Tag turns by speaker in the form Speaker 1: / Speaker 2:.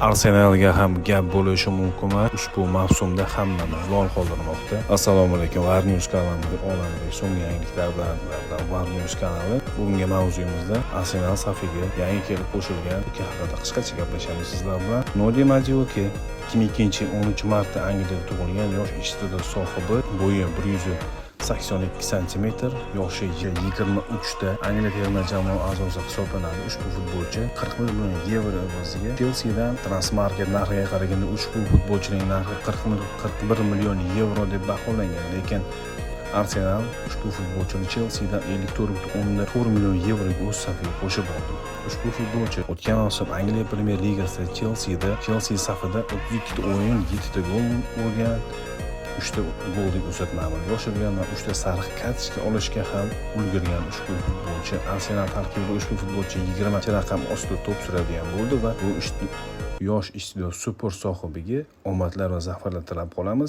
Speaker 1: Arsenalga ham gap bo'lishi mumkin va ushbu mavsumda hammani lol qoldirmoqda. Assalomu alaykum, Var News kanalida olamdagi so'nggi yangiliklar bilan Var News kanali. Bugungi mavzuyimizda Arsenal safiga yangi kelib qo'shilgan ikki haqida qisqacha gaplashamiz sizlar bilan. Nodi Madueke 2002 10 martda Angliyada tug'ilgan yosh iste'dod sohibi, bo'yi 182 santimetr, yoshi 23 da, Angliya terma jamoa a'zosi hisoblanadi. Ushbu futbolchi 41 million yevro evaziga Chelsidan, Transfermarkt narxiga qaraganda ushbu futbolchining narxi 41 million yevro deb baholangan, lekin Arsenal ushbu futbolchini Chelsidan 54,4 million yevroga o'z safiga qo'shib oldi. Ushbu futbolchi o'tgan mavsum Angliya Premyer Ligasida Chelsea safida 32 ta o'yin, 7 ta gol urgan, 3 ta gollik uzatma amalga oshirgan va 3 ta sariq kartochka olishga ham ulgurgan. Ushbu futbolchi Arsenal tarkibida ushbu futbolchi 20 raqam ostida to'p suradigan bo'ldi va bu yosh iste'dod super sohibiga omadlar va zafarlar tilab qolamiz.